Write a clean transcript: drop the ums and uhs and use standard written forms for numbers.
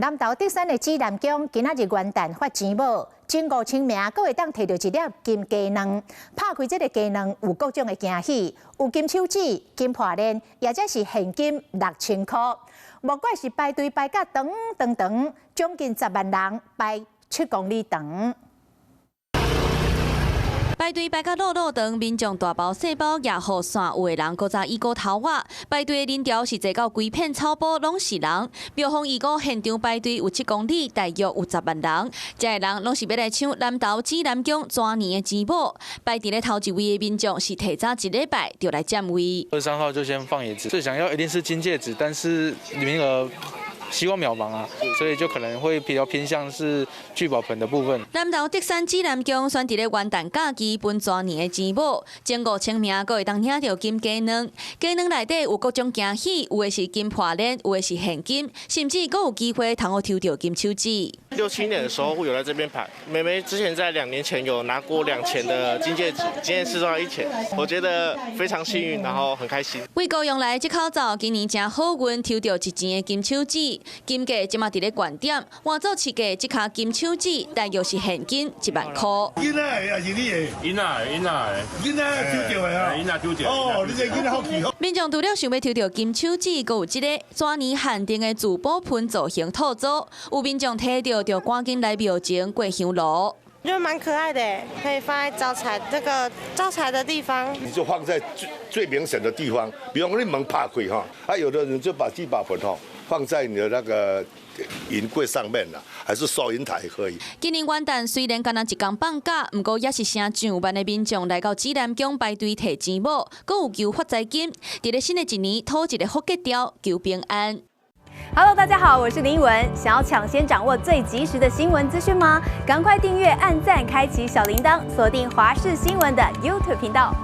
南投竹山的指南宮今仔日元旦發錢母，前5000名，閣會當提著一粒金雞卵。拍開這个雞卵，有各種的驚喜，有金手指、金破鏈，抑者是現金6000箍。莫怪是排隊排甲長長長，將近10萬人排7公里長。排隊排甲落落長，民眾大包細包舉雨傘，有的人閣紮椅箍頭仔。排隊的人潮是濟到規片草埔攏是人。廟方預估現場排隊有7公里，大約有10萬人。遮的人攏是欲來搶南投指南宮蛇年的錢母。排佇咧頭一位的民眾是提早一禮拜就來佔位。 23號就先放椅子，最想要一定是金戒指，但是名額希望渺茫啊，所以就可能會比較偏向是聚寶盆的部分。南投竹山指南宮選佇咧元旦假期分蛇年的錢母，前5000名閣會當領著金雞卵。雞卵內底有各種驚喜，有的是金破鏈，有的是現金，甚至閣有機會通予抽著金手指。六七年的時候會有來這邊排，妹妹之前在2年前有拿過2錢的金戒指，今天試中1錢，我覺得非常幸運，然後很開心。為高雄來這口罩，今年誠好運，抽著1錢的金手指。金價這馬佇咧懸點，換做市價，這跤金手指大約是現金1萬箍。囡仔的抑是你的？囡仔的，囡仔的。囡仔抽著的啊？囡仔抽著。哦，你這囡仔好氣好。民眾除了想欲抽著金手指，閣有這個蛇年限定的聚寶盆造型套組，有民眾提著就趕緊來廟前過香爐。我覺得蠻可愛的，可以放在招財這個招財的地方。你就放在最最明顯的地方，比方你門拍開哈，啊，有的人就把聚寶盆哈放在你的那個銀櫃上面啦，還是收銀台可以。今年元旦雖然干焦一工放假，毋過也是成上萬的民眾來到指南宮排隊提錢母，閣有求發財金。佇咧新的一年，討一個福吉兆，求平安。 Hello，大家好，我是林文。想要搶先掌握最及時的新聞資訊嗎？趕快訂閱、按讚、開啟小鈴鐺，鎖定華視新聞的 YouTube 頻道。